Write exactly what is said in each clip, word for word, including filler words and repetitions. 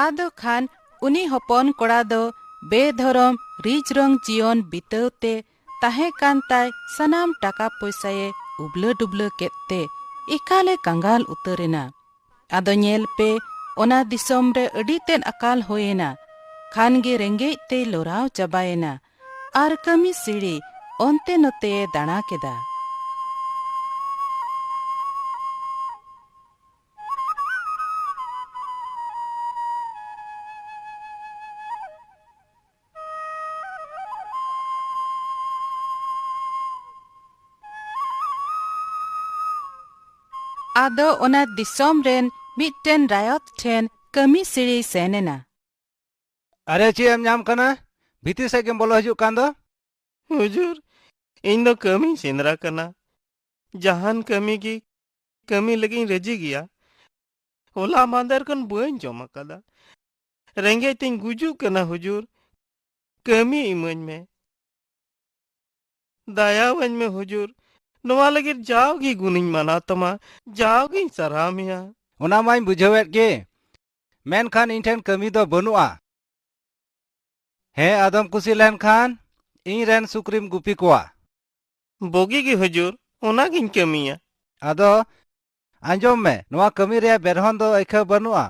ᱟᱫᱚ ᱠᱷᱟᱱ ᱩᱱᱤ ᱦᱚᱯᱚᱱ ᱠᱚᱲᱟ ᱫᱚ ᱵᱮᱫᱷᱚᱨᱚᱢ ᱨᱤᱡ ᱨᱚᱝ ᱡᱤᱭᱚᱱ ᱵᱤᱛᱟᱹᱣ ᱛᱮ ᱛᱟᱦᱮᱸ ᱠᱟᱱ ᱛᱟᱭ ᱥᱟᱱᱟᱢ ᱴᱟᱠᱟ ᱯᱚᱭᱥᱟᱭᱮ ᱩᱵᱽᱞᱟᱹ ᱰᱩᱵᱽᱞᱟᱹ ᱠᱮᱫ ᱛᱮ ᱮᱠᱟᱞᱮ ᱠᱟᱸᱜᱟᱞ ᱩᱛᱟᱹᱨ ᱮᱱᱟ᱾ ᱟᱫᱚ ᱧᱮᱞ ᱯᱮ, ᱚᱱᱟ ᱫᱤᱥᱚᱢ ᱨᱮ ᱟᱹᱰᱤ ᱛᱮᱫ ᱟᱠᱟᱞ ᱦᱩᱭ ᱮᱱᱟ᱾ ᱠᱷᱟᱱ ᱜᱮ ᱨᱮᱸᱜᱮᱡ ᱛᱮᱭ ᱞᱚᱨᱟᱣ ᱪᱟᱵᱟᱭᱮᱱᱟ᱾ ᱟᱨ ᱠᱟᱹᱢᱤ ᱥᱤᱲᱤ ᱚᱱᱛᱮ ᱱᱚᱛᱮᱭᱮ ᱫᱟᱬᱟ ᱠᱮᱫᱟ᱾ ᱟᱫᱚ ᱚᱱᱟ ᱫᱤᱥᱚᱢ ᱨᱮᱱ ᱢᱤᱫᱴᱮᱱ ᱨᱟᱭᱚᱛ ᱴᱷᱮᱱ ᱠᱟᱹᱢᱤ ᱥᱤᱲᱤᱭ ᱥᱮᱱ ᱮᱱᱟ᱾ ᱟᱨᱮ, ᱪᱮᱫ ᱮᱢ ᱧᱟᱢ ᱠᱟᱱᱟ? ᱵᱷᱤᱛᱤᱨ ᱥᱮᱫ ᱜᱮᱢ ᱵᱚᱞᱚ ᱦᱤᱡᱩᱜ ᱠᱟᱱ ᱫᱚ᱾ ᱦᱩᱡᱩᱨ, ᱤᱧ ᱫᱚ ᱠᱟᱹᱢᱤᱧ ᱥᱮᱸᱫᱽᱨᱟ ᱠᱟᱱᱟ᱾ ᱡᱟᱦᱟᱱ ᱠᱟᱹᱢᱤ ᱜᱮ ᱠᱟᱹᱢᱤ ᱞᱟᱹᱜᱤᱫ ᱤᱧ ᱨᱟᱹᱡᱤ ᱜᱮᱭᱟ᱾ ᱦᱚᱞᱟ ᱢᱟᱦᱫᱮᱨ ᱠᱷᱚᱱ ᱵᱟᱹᱧ ᱡᱚᱢ ᱟᱠᱟᱫᱟ᱾ ᱨᱮᱸᱜᱮᱡ ᱛᱤᱧ ᱜᱩᱡᱩᱜ ᱠᱟᱱᱟ ᱦᱩᱡᱩᱨ᱾ ᱠᱟᱹᱢᱤ ᱤᱢᱟᱹᱧ ᱢᱮ᱾ ᱫᱟᱭᱟᱣᱟᱹᱧ ᱢᱮ ᱦᱩᱡᱩᱨ᱾ ᱱᱚᱣᱟ ᱞᱟᱹᱜᱤᱫ ᱡᱟᱣᱜᱮ ᱜᱩᱱᱤᱧ ᱢᱟᱱᱟᱣ ᱛᱟᱢᱟ, ᱡᱟᱣᱜᱤᱧ ᱥᱟᱨᱦᱟᱣ ᱢᱮᱭᱟ᱾ ᱚᱱᱟ ᱢᱟᱧ ᱵᱩᱡᱷᱟᱹᱣᱮᱫ ᱜᱮ, ᱢᱮᱱᱠᱷᱟᱱ ᱤᱧ ᱴᱷᱮᱱ ᱠᱟᱹᱢᱤ ᱫᱚ ᱵᱟᱹᱱᱩᱜᱼᱟ᱾ ᱦᱮᱸ, ᱟᱫᱚᱢ ᱠᱩᱥᱤ ᱞᱮᱱᱠᱷᱟᱱ ᱤᱧ ᱨᱮᱱ ᱥᱩᱠᱨᱤᱢ ᱜᱩᱯᱤ ᱠᱚᱣᱟ᱾ ᱵᱩᱜᱤ ᱜᱮ ᱦᱩᱡᱩᱨ, ᱚᱱᱟᱜᱤᱧ ᱠᱟᱹᱢᱤᱭᱟ᱾ ᱟᱫᱚ ᱟᱸᱡᱚᱢ ᱢᱮ, ᱱᱚᱣᱟ ᱠᱟᱹᱢᱤ ᱨᱮᱭᱟᱜ ᱵᱮᱨᱦᱚᱱ ᱫᱚ ᱟᱹᱭᱠᱷᱟᱹ ᱵᱟᱹᱱᱩᱜᱼᱟ᱾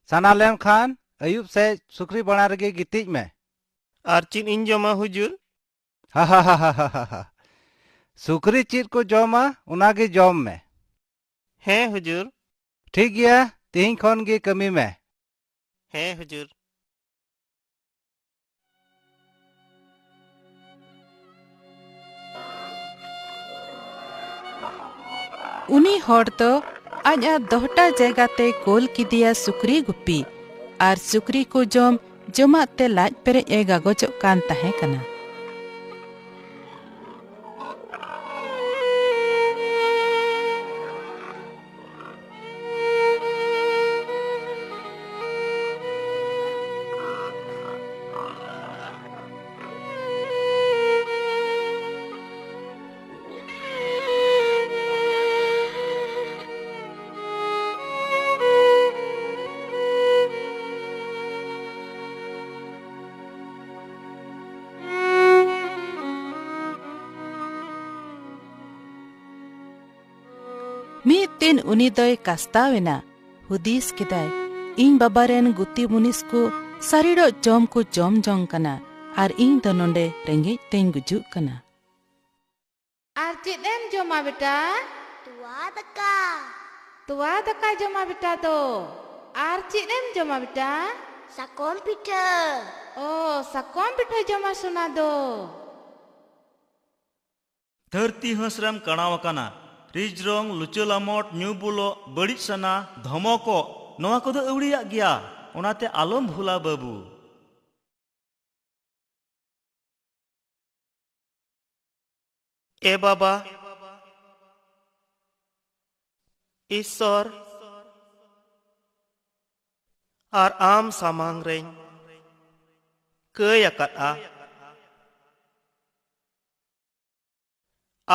ᱥᱟᱱᱟ ᱞᱮᱢ ᱠᱷᱟᱱ ᱟᱹᱭᱩᱵ ᱥᱮᱫ ᱥᱩᱠᱨᱤ ᱵᱟᱲᱟ ᱨᱮᱜᱮ ᱜᱤᱛᱤᱡ ᱢᱮ᱾ ᱟᱨ ᱪᱮᱫ ᱤᱧ ᱡᱚᱢᱟ ᱦᱩᱡᱩᱨ? ᱦᱟ ᱦᱟ ᱦᱟ ᱦᱟ ᱦᱟ ᱦᱟ᱾ ᱥᱩᱠᱨᱤ ᱪᱮᱫ ᱠᱚ ᱡᱚᱢᱟ, ᱚᱱᱟ ᱜᱮ ᱡᱚᱢ ᱢᱮ᱾ ᱦᱮᱸ ᱦᱩᱡᱩᱨ᱾ ᱴᱷᱤᱠ ᱜᱮᱭᱟ, ᱛᱮᱦᱮᱧ ᱠᱷᱚᱱ ᱜᱮ ᱠᱟᱹᱢᱤ ᱢᱮ᱾ ᱦᱮᱸ ᱦᱩᱡᱩᱨ᱾ ᱩᱱᱤ ᱦᱚᱲ ᱫᱚ ᱟᱡᱟᱜ ᱫᱚᱦᱴᱟ ᱡᱟᱭᱜᱟ ᱛᱮᱭ ᱠᱳᱞ ᱠᱮᱫᱮᱭᱟ ᱥᱩᱠᱨᱤ ᱜᱩᱯᱤ, ᱟᱨ ᱥᱩᱠᱨᱤ ᱠᱚ ᱡᱚᱢ ᱡᱚᱢᱟᱜ ᱛᱮ ᱞᱟᱡ ᱯᱮᱨᱮᱡ ᱮ ᱜᱟᱜᱚᱡᱚᱜ ᱠᱟᱱ ᱛᱟᱦᱮᱸ ᱠᱟᱱᱟ᱾ ᱩᱱᱤ ᱫᱚᱭ ᱠᱟᱥᱛᱟᱣ ᱮᱱᱟ᱾ ᱦᱩᱫᱤᱥ ᱠᱮᱫᱟᱭ, "ᱤᱧ ᱵᱟᱵᱟ ᱨᱮᱱ ᱜᱩᱛᱤ ᱢᱩᱱᱤᱥ ᱠᱚ ᱥᱟᱹᱨᱤᱲᱚᱜ ᱡᱚᱢ ᱠᱚ ᱡᱚᱢ ᱡᱚᱝ ᱠᱟᱱᱟ ᱟᱨ ᱤᱧ ᱫᱚ ᱱᱚᱰᱮ ᱨᱮᱸᱜᱮᱡ ᱛᱮᱧ ᱜᱩᱡᱩᱜ ᱠᱟᱱᱟ᱾" ᱟᱨ ᱪᱮᱫ ᱮᱢ ᱡᱚᱢᱟ ᱵᱮᱴᱟ? ᱛᱚᱣᱟ ᱫᱟᱠᱟ᱾ ᱛᱚᱣᱟ ᱫᱟᱠᱟ ᱡᱚᱢᱟ ᱵᱮᱴᱟ ᱫᱚ᱾ ᱟᱨ ᱪᱮᱫ ᱮᱢ ᱡᱚᱢᱟ ᱵᱮᱴᱟ? ᱥᱟᱠᱚᱢ ᱯᱤᱴᱷᱟᱹ᱾ ᱚ, ᱥᱟᱠᱚᱢ ᱯᱤᱴᱷᱟᱹ ᱡᱚᱢᱟ ᱥᱚᱱᱟ ᱫᱚ᱾ ᱫᱷᱟᱹᱨᱛᱤ ᱦᱟᱹᱥᱨᱮᱢ ᱠᱟᱬᱟᱣ ᱟᱠᱟᱱᱟ᱾ ᱨᱤᱡᱽ ᱨᱚᱝ, ᱞᱩᱪᱟᱹ ᱞᱟᱢᱚᱴ, ᱧᱩ ᱵᱩᱞᱚᱜ, ᱵᱟᱹᱲᱤᱡ ᱥᱟᱱᱟ, ᱫᱷᱚᱢᱚᱠᱚᱜ, ᱱᱚᱣᱟ ᱠᱚᱫᱚ ᱟᱹᱣᱲᱤᱭᱟᱜ ᱜᱮᱭᱟ᱾ ᱚᱱᱟᱛᱮ ᱟᱞᱚᱢ ᱵᱷᱩᱞᱟ ᱵᱟᱹᱵᱩ᱾ ᱮ ᱵᱟᱵᱟ, ᱤᱥᱥᱚᱨ ᱟᱨ ᱟᱢ ᱥᱟᱢᱟᱝ ᱨᱮᱧ ᱠᱟᱹᱭ ᱟᱠᱟᱫᱼᱟ᱾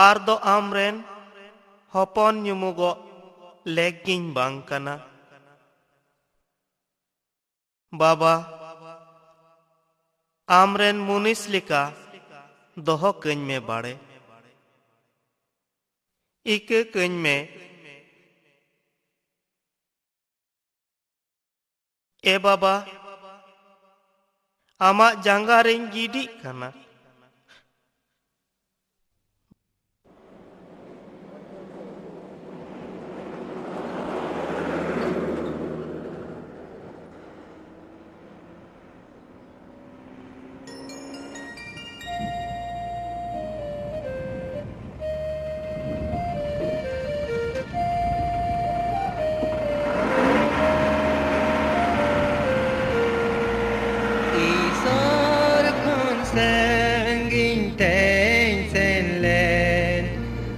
ᱟᱨ ᱫᱚ ᱟᱢᱨᱮᱱ ᱦᱚᱯᱚᱱ ᱧᱩᱢᱩᱜᱚᱜ ᱞᱮᱠ ᱜᱤᱧ ᱵᱟᱝ ᱠᱟᱱᱟ᱾ ᱵᱟᱵᱟ, ᱟᱢᱨᱮᱱ ᱢᱩᱱᱤᱥ ᱞᱮᱠᱟ ᱫᱚᱦᱚ ᱠᱟᱹᱧ ᱢᱮ ᱵᱟᱲᱮ᱾ ᱤᱠᱟᱹ ᱠᱟᱹᱧ ᱢᱮ᱾ ᱮ ᱵᱟᱵᱟ, ᱟᱢᱟᱜ ᱡᱟᱸᱜᱟ ᱨᱮᱧ ᱜᱤᱰᱤᱜ ᱠᱟᱱᱟ᱾ ᱤᱥᱚᱨ ᱠᱷᱚᱱ ᱥᱟᱺᱜᱤᱧ ᱛᱮᱧ ᱥᱮᱱ ᱞᱮᱱ,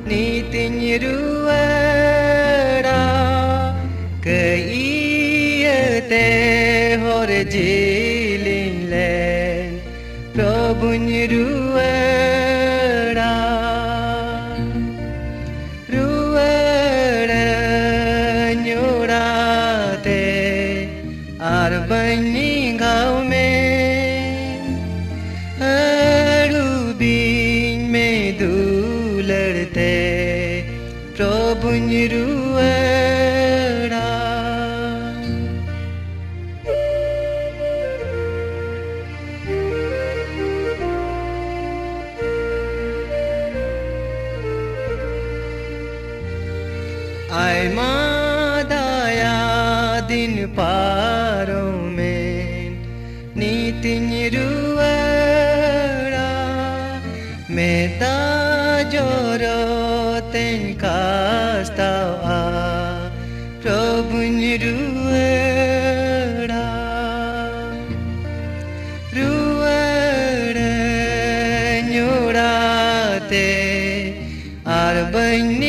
ᱱᱤᱛᱤᱧ ᱨᱩᱣᱟᱹᱲᱟ᱾ ᱠᱟᱹᱭ ᱤᱭᱟᱹᱛᱮ ᱦᱚᱨ ᱡᱤᱞᱤᱧ ᱞᱮᱱ, ᱯᱨᱚᱵᱷᱩᱧ ᱨᱩᱣᱟᱹᱲᱟ᱾ ᱨᱩᱣᱟᱹᱲᱟᱹᱧ ᱚᱲᱟᱜ ᱛᱮ ᱟᱨ ᱵᱟᱹᱧ ᱱᱤᱝᱜᱟᱣ ᱢᱮ᱾ ᱟᱹᱨᱩᱵᱤᱧ ᱢᱮ ᱫᱩᱞᱟᱹᱲ ᱛᱮ, ᱯᱨᱚᱵᱷᱩ ᱨᱩᱣᱟᱹᱲᱟ᱾ ᱟᱭᱢᱟ ᱫᱟᱭᱟ ᱫᱤᱱ ᱯᱟᱨᱚᱢᱮᱱ, ᱱᱤᱛᱤᱧ ᱨᱩᱣᱟᱹᱲᱟ᱾ ᱢᱮᱫ ᱫᱟᱜ ᱡᱚᱨᱚ ᱛᱮᱧ ᱠᱟᱥᱛᱟᱣᱟ, ᱯᱨᱚᱵᱷᱩᱧ ᱨᱩᱣᱟᱹᱲᱟ᱾ ᱨᱩᱣᱟᱹᱲᱟᱹᱧ ᱚᱲᱟᱜ ᱛᱮ, ᱟᱨ ᱵᱟᱹᱧ